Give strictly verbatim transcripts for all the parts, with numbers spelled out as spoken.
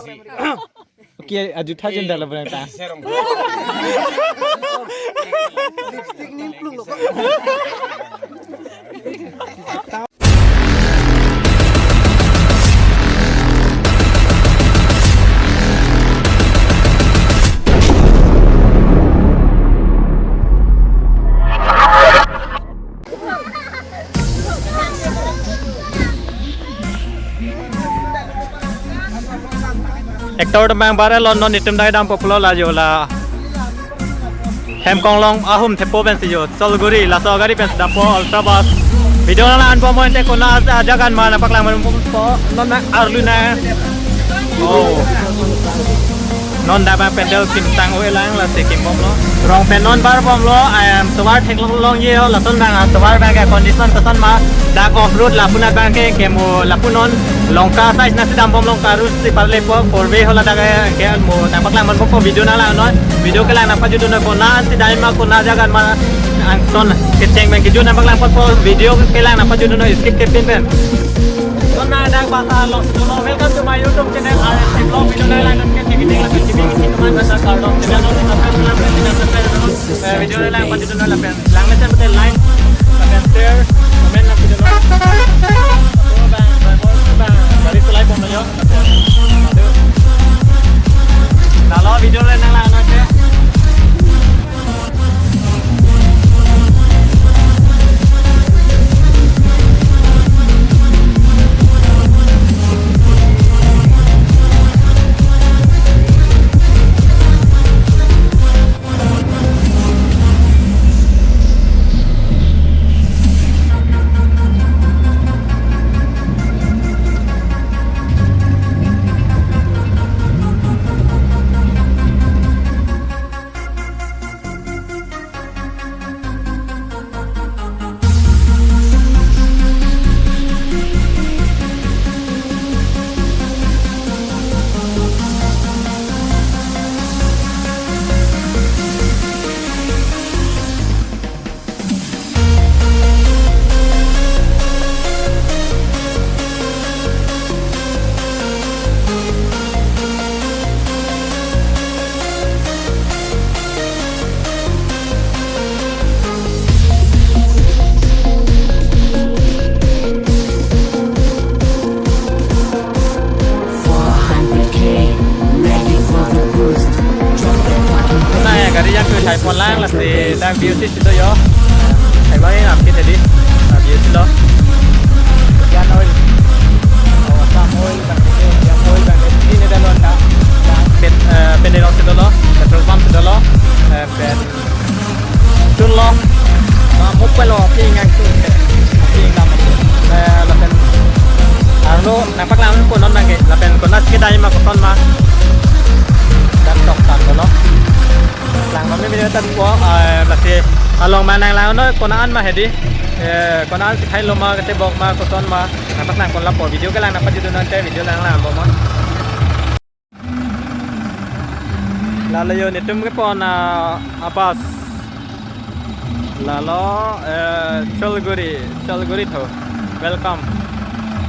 Okay, aju tha jen dala berang ta. Lipstick nimplung lo. Actor atum abang bar-e lo, non netum dai dampo pulo la jo la. Hem konglong ahum thepo pensi jo. Siliguri laso gari pensi dampo, Ultra Bus. Video nang an bomnon te konat ajagan ma nangpaklang bompo, non nang arlu nang. Oh. Non dak abang pandal kimtang oi lang, lasi kimbomlo. Rong pen non bar bomlo, ayam tovar theklong longji ho, lason abang atovar abang ke condition koson ma, dak off road lapu anat abang ke, ke mo lapu non Lanka side nasi dambom, Lanka route si parle po, four way ho ladak ke, ke mo nangpaklang bompo, video nang langnon, video kelang nangpajutdun non, konat si dai ma, konat ajagan ma, angton kecheng abang kejut nangpaklang bompo, video kelang nangpajutdun non, skip kepin pen. Konat dak basa alongsi dolo. Welcome to my YouTube channel, R S K Vlog. Video nang langnon ke, ke, ke, ke, ke, ke, ke, teman basa kardom. Channel nang subscribe, subscribe, subscribe. Eh, video nang langpajutdun non lapen. Lang mesen pute like, lapen share, comment lang video nang. Oh, bang, bang, bang, bang. Bari sulai bomlo jo. Aduh. Lalo video nang langnon ke. Four hundred K, ready for the boost. Drop that fucking bass. Nang ya gari yang ke hai pon lang, lasi dak B O C si do jo. Hai bang, ya, apki tadi. Nah, B O C lo. Yan oil. Oh, Assam oil, bang, Indian oil, bang, ini dah lonta. Pet, eh, pen alongsi dolo, petrol pump si dolo. Eh, pen Tunlo. Ma muk pelo, ping ang tun ke. Ping dam. Eh, lapen arlo nangpaklang bompo non abang ke. Lapen konat kedai ma koson ma. Dak tok tan dolo. Langnon video ta po, eh, lasi along ma nang langnon, konat an ma hedi. Eh, konat an si khai lo ma, ketebok ma, koson ma. Nangpaklang bomlo po, video kelang nangpajutdun non te, video lang lang bomnon. Lalo jo netum kepon, ah, a-bus. Lalo, eh, Siliguri, Siliguri tho. Welcome.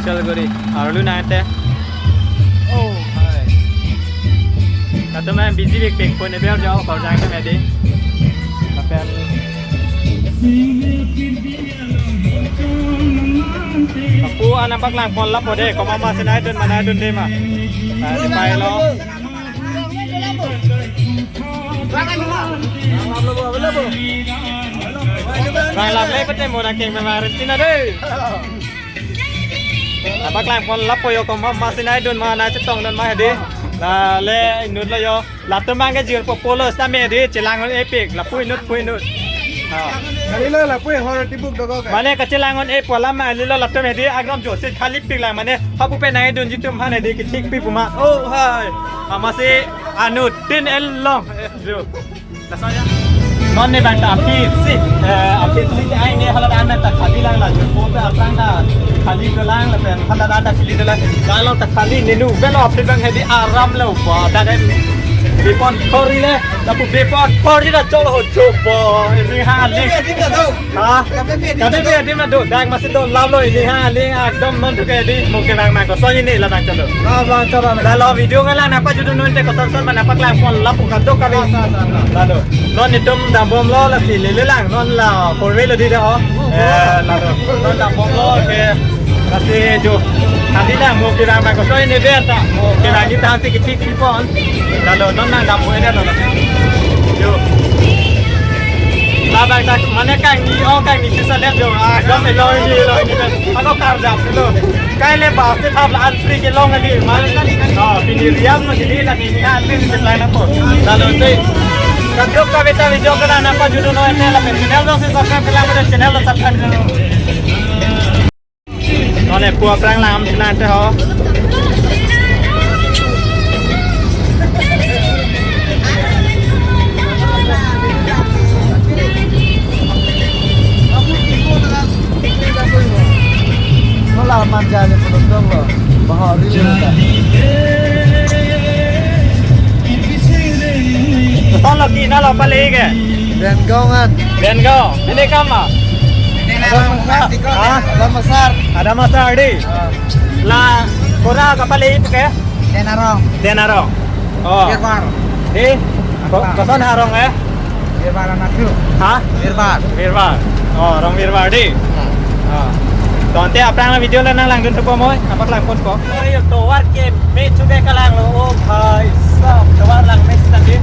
Siliguri. Arlu nang te. Oh, hai. Latum abang busy pikpik, phone eber jo, kau jang ke medi. Lapen. Lapu an nangpaklang bomlo po de, komat ma si nangdun ma, nangdun de ma. Nah, di pai lo. Bang, lap le pete mo nangkeng ma Argentina de. Nangpaklang bomlo po jo, komat ma si nangdun ma, nangchetongdun ma hedi. Lale inut lo jo. Latum abang ke jirpo polo sitame di chelang-un-epik, lapu inut pu inut. Ha. Kalilo lapu hor tibuk dogo ke. Mane kachelang-un-e pu alam ma kalilo, latum hedi agram jo si khali pik lang, mane hapu pe nangdunji atum aphan hedi kethik pi pu ma. Oh hai. Amatsi anut tin el long. Eh, jo. Laso ya. Non ne bang ta aphi si, eh, aphi si ai ne hala dan ta khali lang la, jirpo pe aphrang ta khali dolang lapen hala dan ta khali dolang. Kalau ta khali nenu velo aphi abang hedi aram lo ba, ta dem. Bipon khori le, lapu bipon khori la cholo ho chopo. Ini ha aling. Kapepe adim ta do. Ha? Kapepe adim ta do. Kapepe adim ta do. Dak masih do lalo ini ha aling. Ekdom non juga di mungkin nang nang kosong ini la nang cholo. Ah, bang cholo. Lalo video ngalang napa judul non te kosong son mana paklang pon lapu kadokave. Ah, ah, ah, ah. Lalo. Non itum dambomlo lasi lele lang. Non la four wheel di dah, oh. Eh, lalo. Non dambomlo ke. Lasi jo. Tadi dah mo kira ma kosong ini dia ta. Mo kira kita nanti kecil pon. Lalo non nang dam mo ini lalo. Jo. Labang tak mana kang ni, oh kang ni kisah lihat jo. Ah, dam lo ini lo ini. Ako karja lo. Kaile bus te thap la an free kelong ani. Mal. Oh, pini riam lo jadi lagi ni an free ke lain apa. Lalo te. Kadokave ta video kelang napa judul non te lapen channel dong si subscribe kelang pada channel dong subscribe dulu. Nonke pu aphrang lam si nang te ho. Nola manja ni pulutong lo. Bahari lo ta. Kosonlo ke nalo pale ke? Bengaw an. Bengaw. Ini kama? Ada Masar. Ha? Ada Masar. Ada Masar di. Ah. La kora kapale ke? Den Arong. Den Arong. Oh. Birbar. Di? Ko-, koson arong eh? Birbar anak tu. Ha? Birbar. Birbar. Oh, arong Birbar di. Ha. Oh. Tangte aphrang video la nang langdun thupo moi, apa kelang pon ko? Ayo, tovar ke me chude kelang lo, oh bhai sahab, tovar lang me tadi.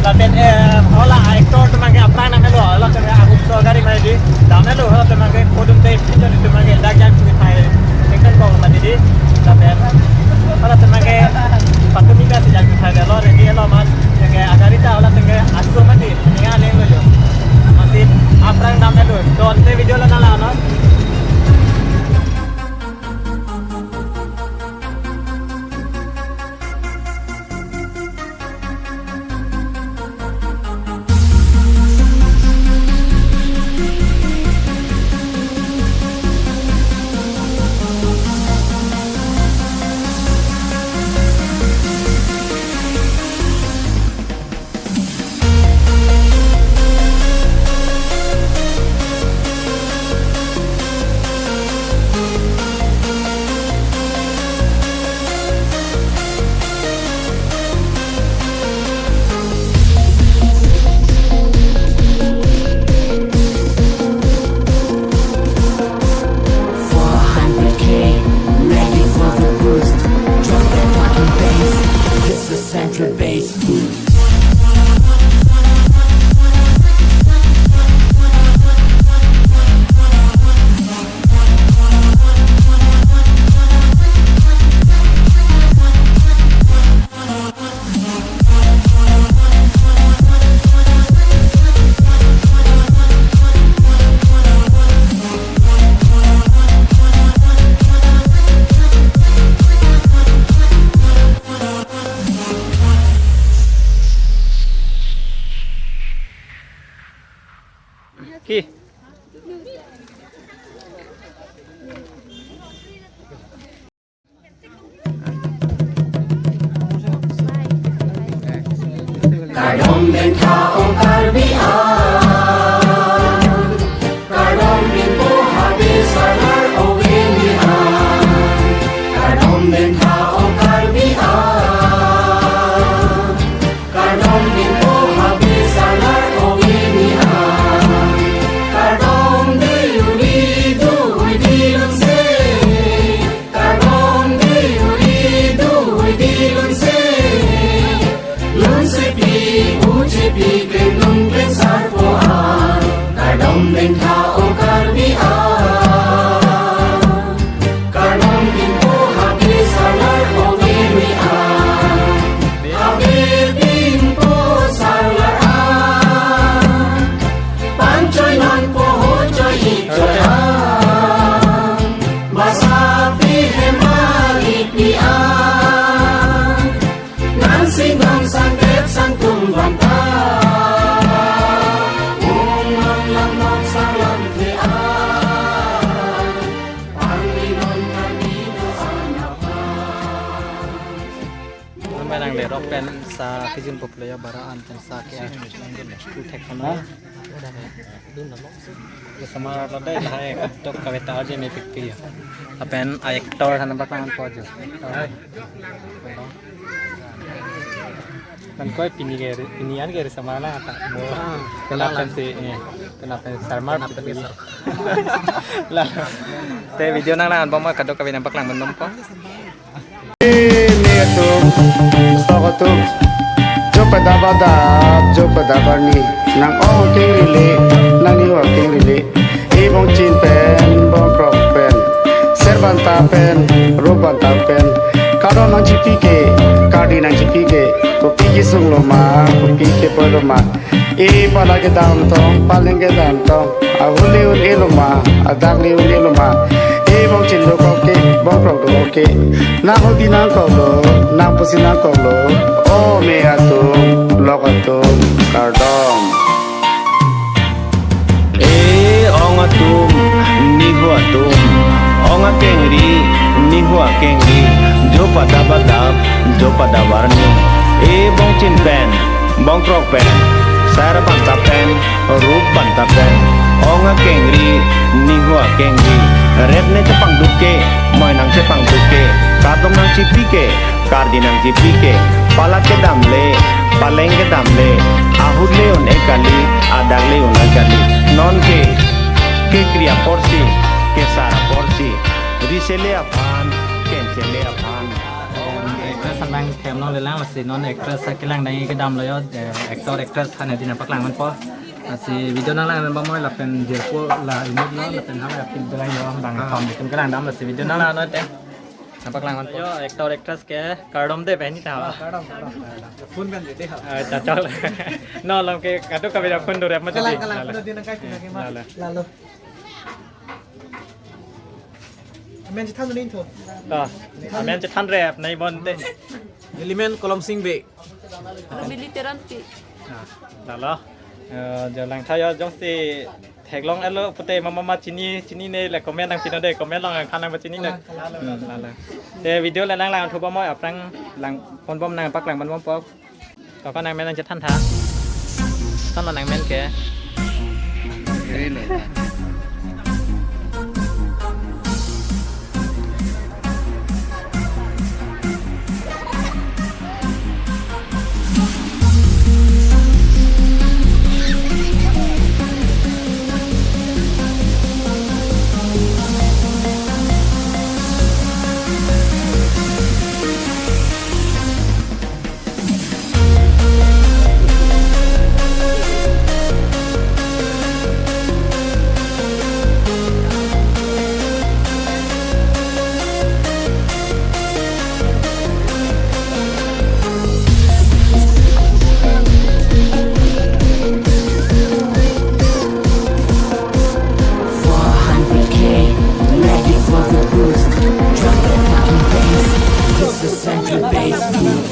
Lapen, eh, hola actor atum abangke aphrang nang helo, hola atum agup so gari mai di. Dam helo, hola atum abangke kodum te, pujani atum abangke dak jang chude thai. Tingkan ko mati di. Lapen hola atum abangke patumi ka si jang chude thai de lo, ready helo mat. Abangke agari ta hola atum abangke asu mati. Ini aneng lo jo. Masih aphrang dam helo. Tangte video la nang lang non. Four hundred K, ready for the boost. Drop the fucking bass. This is Central Bass Boost. Ki. Kardom den tha-ong Karbi an. Kardom den po habe salar ove ni an. Kardom den tha-ong Karbi an. Kardom den po habe salar ove ni an. Kardom de uri do udi lungse. Kardom de uri do udi lungse. Lungsepi, uchepi, kendung kensar. Nang le rock pen sa kijun popular ya bara an pen sa ke. Tu thek kama. Ke sama lo dei, lahai kadokave ta arje mepik pi ya. Lapen a actor han paklang po jo. Actor. Nangkoi pini ke, pini an ke sama la ta. Mo. Ah, kenal. Lapen si, eh, kenal pen Sarmar. Kenal pen putri. Sar. La. Te video nang lang bom kadokave nang paklang bom po. Ni atum, sok atum, jo pada badap, jo pada barni, nang ong akengri le, nang nihu akengri le, e bongchin pen, bongkrok pen, ser banta pen, rup banta pen, kardom nangchipi ke, kardi nangchipi ke, kopi kesung lo ma, kopi kepoi lo ma, e pala kedamtong, paleng kedamtong, ahut le un-e lo ma, adak le un-e lo ma, e bongchin dokok ke, bongkrok dokok ke, nang hudi nangkok lo, nang pusi nangkok lo, o me atum, lok atum, kardom. E ong atum, nihu atum, ong akengri, nihu akengri, jo pada badap, jo pada barni, e bongchin pen, bongkrok pen, ser banta pen, rup banta pen, ong akengri, nihu akengri, rep ne chepangduk ke, moi nang chepangduk ke, kardom nangchipi ke, kardi nangchipi ke, pala kedam le, paleng kedam le, ahut le un-e kali, adak le un-e kali, non ke, kekri apor si, kesar apor si, ri sele aphan, ken sele aphan. Actress an bang themnon le lang lasi non actress kelang dang kedam lo yo, eh, actor actress han hedi nang paklang man po. Lasi video nang lang bom moi lapen jirpo la inut lo lapen hala pin belang yo bang tom itum kelang dam lasi video nang lang no te. Nang paklang man po. Yo actor actress ke kardom de beni ta. Ah, kardom, kardom, kardom. Phone ben de ha. Ah, chachal. No, lam ke kadokave phone do rep ma. Kalang, jadi. Kalang, lalo. Phone do nang kai pina ke ma. Lalo. Lalo. Amen chethan ning tho. Ah, amen chethan rep nai bon te. Neli men Kolom Sing Bey. Ruby Literanti. Ah, lalo. Eh, jo langtha yo jongsi theklong elo pute mama ma chini, chinine le comment nangpi non de, comment along nangthan nang pachini ne. Hmm, lalo. Te video le lang lang thu bom moi aphrang lang phone bom nang paklang bom po. Koko nang men nang chethan tha. Koson lo nang men ke. Four hundred K, ready for the boost. Drop the fucking bass. This is Central Bass Booth.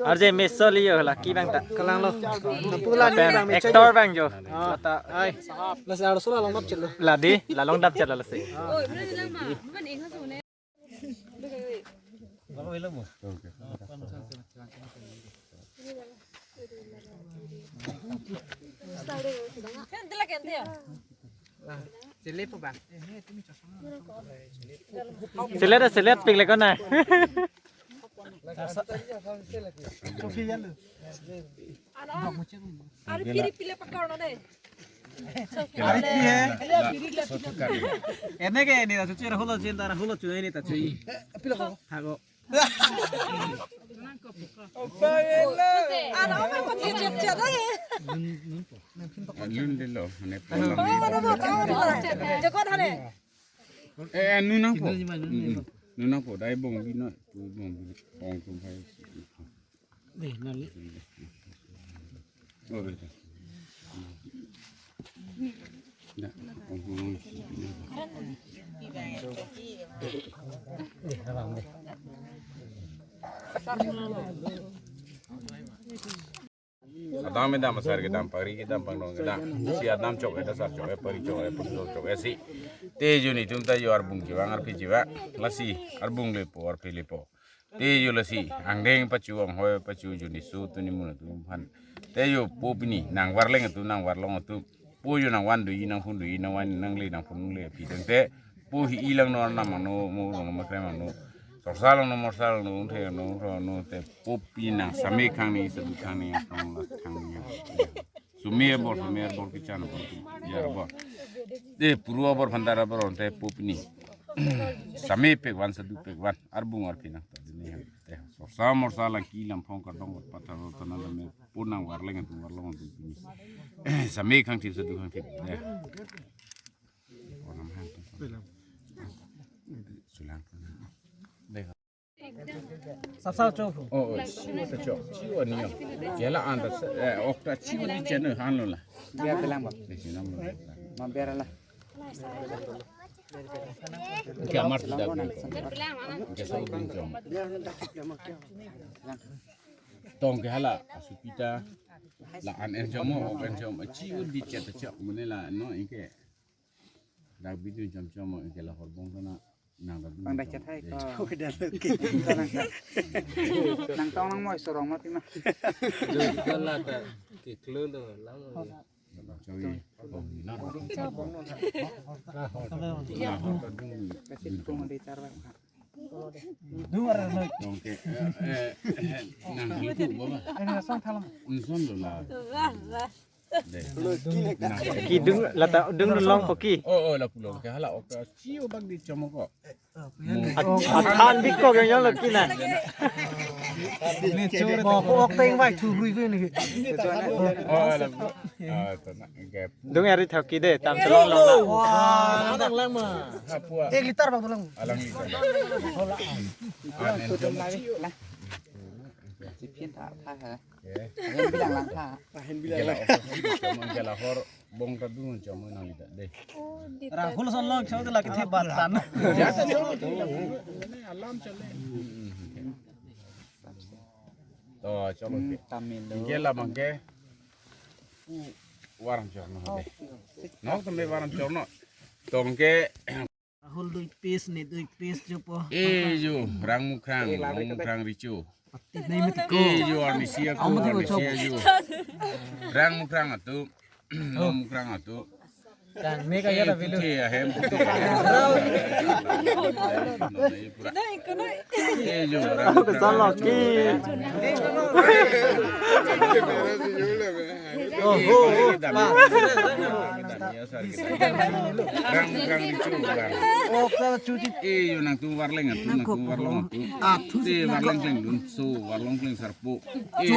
Arje meso liyo la ki bang ta. Kalang lo. Pula ni bang meso. Actor bang jo. Ah, lata. Ai. Lasi arso la long dap chelo. Ladi, la long dap chelo lasi. Selet, selet pik le kona. Ano? Ari piri pile pakar na deh. Ari piri hai. Ene ke ini ta chuchi, hulo chin ta hulo chu ini ta chu. Pilo ko. Hago. Ano, ano, ano, ano, ano, ano. Alun dilo, mane. Ano, ano, ano, ano. Jokot hane. Eh, eh, nunang po. Nunang po, dai bong bino, bong bino, bong tum hai. Deh, nali. Oh, betul. Ya, bong bong. Deh, abang deh. Adam kedam, asar kedam, pari kedam, pangdong kedam. Si adam chok, eh, asar chok, eh, pari chok, eh, pangdong chok, eh, si. Te jo netum ta jo arbung chevang, arphi chevang. Lasi arbung lepo, arphi lepo. Te jo lasi angdeng pachu, anghoi pachu, jo niso tu nimun atum aphan. Te jo po pini nangvarleng atum, nangvarlong atum. Po jo nangvan doji, nangphun doji, nangvan nangle, nangphun nangle aphi tangte. Po hi-i langno, arnam langno, mo langno, makrem langno, sorsa langno, morsa langno, ungthe langno, ungtho langno, te po pini nang same khang ni, sadu khang ni, khang la khang ni. Sumi abor, sumi abor, kechan abor, kejar abor. Te puru abor, phandar abor, te po pini same pekvan, sadu pekvan, arbung arphi nang ta dini. Te sorsa morsa, langki lamphong, kardom, pathar, tana dame, po nangvarleng atum, varlong atum pini same khang thip, sadu khang thip. Te. Sapsap chok. Oh, oh, chiwo ta chok. Chiwo ni yo. Jela anta, eh, okta chiwo ni cheno hanlo la. Biar bilang, Bang. Desi nam lo. Ma biar la. Kya mar sida ko. Jasa ubin chom. Tong ke hala, asupita. La an en chom, ok en chom. Chiwo di chet chok mane la, no, inke. Dak bidun chom chom mo, ke la horbong kana nang da bang da chat hai ko. Nang tong nang moi sorong mo tima. Dun kana ta ke klun do lang. Chawi. Kasi kung di char ba. Dun ara noi. Tong ke, eh, eh, nang itu baba. Ini sang thalam. Insan lo la. Wah, wah. Deh. Ki dung lata dung long poki. Oh, oh, lapu long ke hala okta chiwo bak di chom ko. At, at han bik ko yang lo ki na. Mo ko okta invite thu hui hui ni. Oh, lapu. Ah, tana, gap. Dung ari thau ki de, tam cholong long la. Wah, lang lang ma. Apua. Ek liter bak lang. Alang liter. Ah, nen chom. Sipin ta tha ha. Eh. Ahin bilang lang tha. Ahin bilang lang. Kela hor, bong ta dun chom nang lita deh. Rahul son long chom la kethe batan. Jata chom. Alam chale. To chom. Tamil. Kela bangke. Waram chorno deh. Nok tame waram chorno. Tong ke Rahul dui piece, ni dui piece jopo. Eh, jo, rang mukrang, rang mukrang richo. Pati nai mati ko. Eh, jo, arnisi ako, arnisi jo. Rang mukrang atum, rang mukrang atum. Tang, me kaya ta bilu. Puthe ahem, puthe. Eh, jo, rang mukrang. Ako sa loki. Oh, oh, oh. Rang, rang richo, rang. Oh, ka chuti. Eh, jo nangtum varleng atum, nangtum varlong atum. Ah, tu te varleng kleng dunso, varlong kleng sarpo. Eh,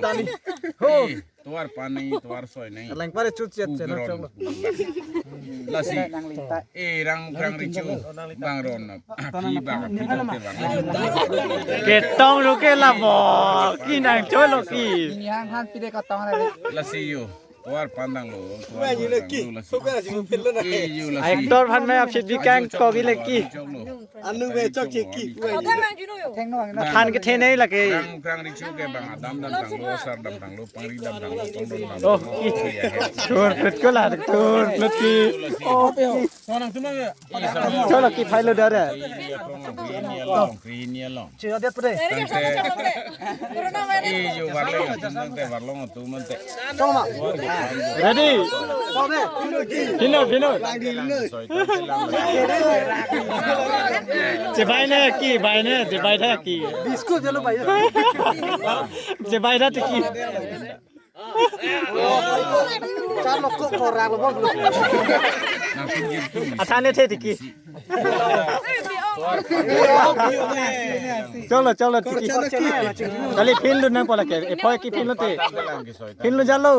tali. Ho. Eh, tovar pan nai, tovar soi nai. Lang pare chut chet chena chok. Lasi. Eh, rang, rang richo. Bang ron. Api bang, api bang, api bang. Ketong lo ke la bo. Ki nang cholo ki. Ini hang han pide ketong re. Lasi jo. Tovar pandang lo. Tovar pandang lo, lasi. Eh, jo lasi. Actor phan me apsit bikang ko gile ki. Anu me chok cheki. Than kethe nei lake. Rang, rang richo ke bang adam damtang lo, asar damtang lo, pangri damtang lo, pangdon damtang lo. Oh, ki. Tur pet ko la, tur pet ki. Oh, pe ho. Cholo ki phai lo dare. Krini along, krini along. Che adet pede. Tangte. Eh, yo, warlong atum nangte, warlong atum nangte. Chong ma. Ready? Chong ne. Phinlo, phinlo. Chebai ne ki, bai ne, chebai tha ki. Biscuit jalo bai. Chebai tha tiki. Chalo ko ko ra lo bom. Athane the tiki. Cholo, cholo, tiki. Kali phinlo nangpo lake. Ephoi ke phinlo te. Phinlo jalo.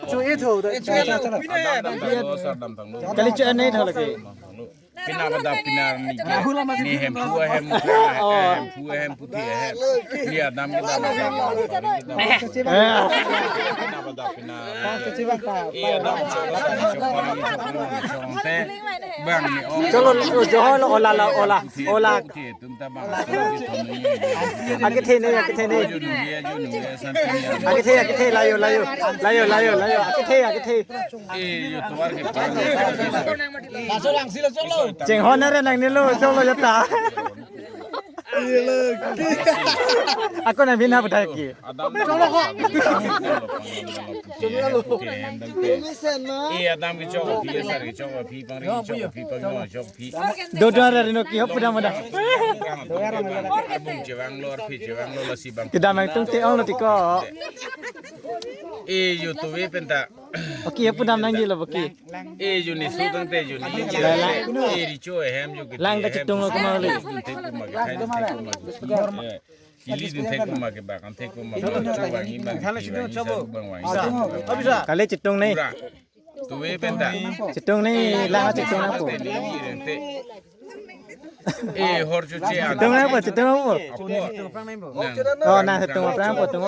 Chu e tho da. Kali chu e ne tho lake. Pina bada pina ni ke. Ni hemphu ahem, hemphu ahem, puthi ahem. Ni adam ke dam. Eh. Pina bada pina. Eh, adam chok, chok, chok, chok, chok, te. Bang ni, oh. Cholo, oh, jo, lo, ola, la, ola, ola. Puthi atum ta bang. Akethe ne, akethe ne. Akethe, akethe, layo, layo. Layo, layo, layo. Akethe, akethe. Eh, yo, tovar ke pang. Laso lang sila cholo. Chenghon nare nangnelo, cholo jata. Ako nang bina budai ki. Adam. Cholo ko. Eh, adam ke chok phi, sar ke chok phi, pangri chok phi, pangri chok phi. Do do are no ki hop da mada. Arbung chevang lo, arphi chevang lo, lasi bang. Kedam nangtum te-ong lo tiko. Eh, yo, tuve penta. Oke, ya pudam nangji lo, oke. Eh, yo ni sutang te, yo ni. Lai, lai. Eh, richo ahem, yo ke. Lang ta ahem. Chitung lo kumali. Dun thek kuma ke, khai dun thek kuma ke. Eh, ili dun thek kuma ke, bak an thek kuma ke. Cho wangi bang, ki wangi, sa bang wangi. Kali chitung ne. Pura. Tuve penta. Chitung ne, lang chitung nangpo. Te ni, ni rente. Eh, hor chuche an. Chitung nangpo, chitung nangpo. Apo. Nang. Oh, nang chitung aphrang po, tung.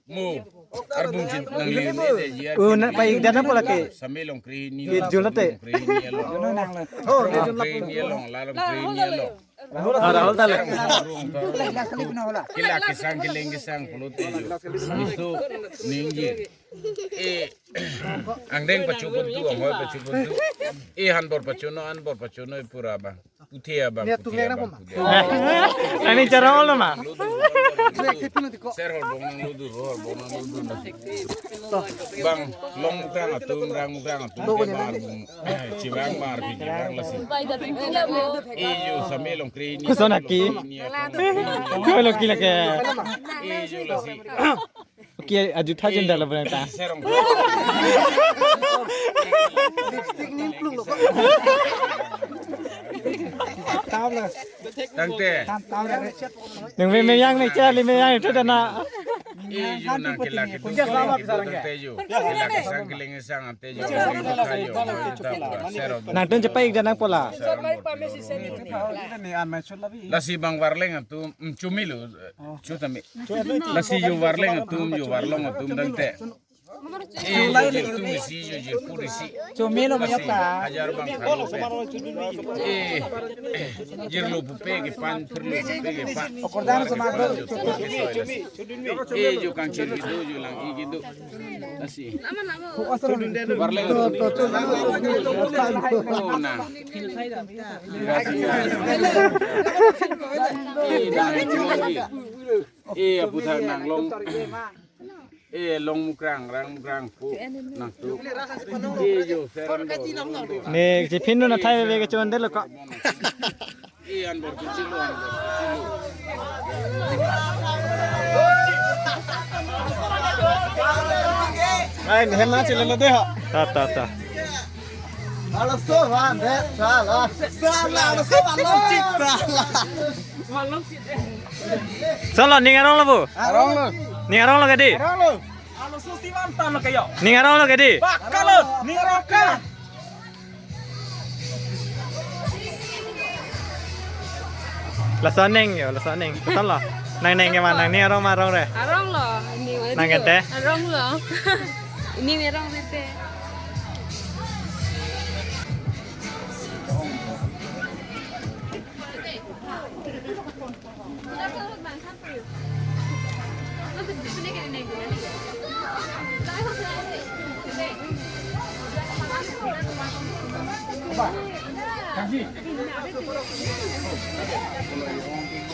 Mo. Arbung chin nang li ne de ya. Uh, na pa ik dan nangpo lake. Same long kre ni. Ye jul te. Kre ni along. Oh, kre ni along, la long kre ni along. Ah, Rahul ta le. Kila kesang, kiling kesang, pulo te yo. Niso, ningje. Eh, angdeng pachu pon tu, anghoi pachu pon tu. Eh, hanbor pachu no, anbor pachu no, pura bang. Puthi abang, puthi abang, puthi abang. Ani charong lo ma. Ser horbong nangludu, ro horbong nangludu na. Bang, Longmukrang atum, Rangmukrang atum, ke bar bung. Eh, chevang bar, pi chevang lasi. Eh, yo, same long kre ni. Koson aki? Koi lo ki lake. Eh, yo, lasi. Oke, aju tha jun dala bang ta. Serong. Lipstick nimplung lo. Tangte. Nang me meyang ne, charli meyang itu dana. Eh, yo, nang kila kitu. Tangte yo. Kila kesang, kiling kesang ante yo. Serong. Nangtum chepai ik dan nangpo la. Lasi bang warleng atum, mm, chumi lo. Chutame. Lasi yo warleng atum, yo warlong atum tangte. Eh, yo jirtung isi, yo jirpur isi. Chumi lo. Lasi mayok ta. Hajar bang karo pe. Eh, jirlo pupe ke pan, phirlo pupe ke pan. Okordan sama do. Eh, yo kangchir kedo, yo lang-i kedo. Lasi. Warleng atum. Oh, na. Eh, na, eh, aputhak nang long. Eh, Longmukrang, Rangmukrang pu nangtum. Eh, yo, serang do. Ne, si phin nu na thai ve ke chon de lo ko. Eh, anbor kechilo, anbor kechilo. Ai, ne hem na chile lo de ho. Ta, ta, ta. Halo so van de sala. Sala, halo so van lo chik sala. Solo, ning arong lo bu? Arong lo. Ning arong lo kedi? Arong lo. Alo susi mantan lo kayo. Ning arong lo kedi? Pak kalo, ning arong ka. Laso ning yo, laso ning. Solo. Nang ning ke ma, nang ning arong ma arong re? Arong lo, ini mana? Nang dulu? Kete? Arong lo. Ini merong tete.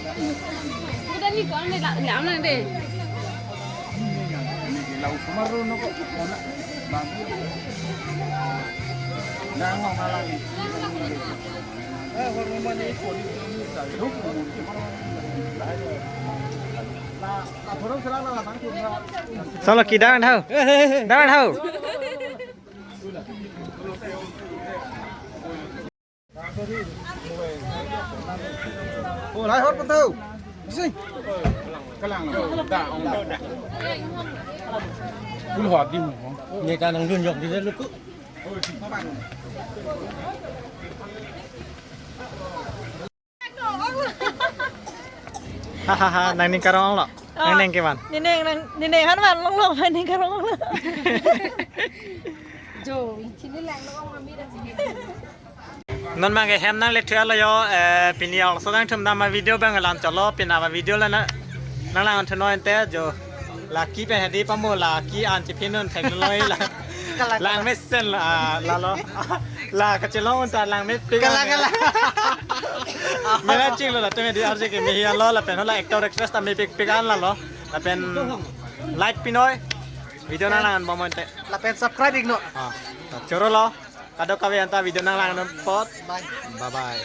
Udah nih, kau ambil lah, nggak ambil deh. Solo ki dang thau. Dang thau. Oh, lai hor patau. Sing. Kalang. Da, ong da. Pul hot di mo. Neta nangdun jok di luku. Hahaha, nangning karong lo. Oh. Nangning kevan. Nening nang, nening han van longlong, nening karong lo. Jo, chini lang lo, kami dah sini. Non abang ke hem nangle thulo yo, eh, pini arloso kangthum dam avideo abang lang cholo, pini avideo la na, nanglang thunon te jo. La ke pen hedi pamo, la ke an chipinun thek loi la. Kalang, lang kalang. Mesen la, la lo. La kachelong un ta lang mepik an. Kalang, kalang. Mena ching lo la tumi di arje ke mehi an lo lapen la actor actress ta mepikpik an la lo. Lapen like pinoi. Video nanglang bomnon te. Lapen subscribe iknon. Ah, ta choro lo. Kadokave anta video nanglang non apot. Bye. Bye bye.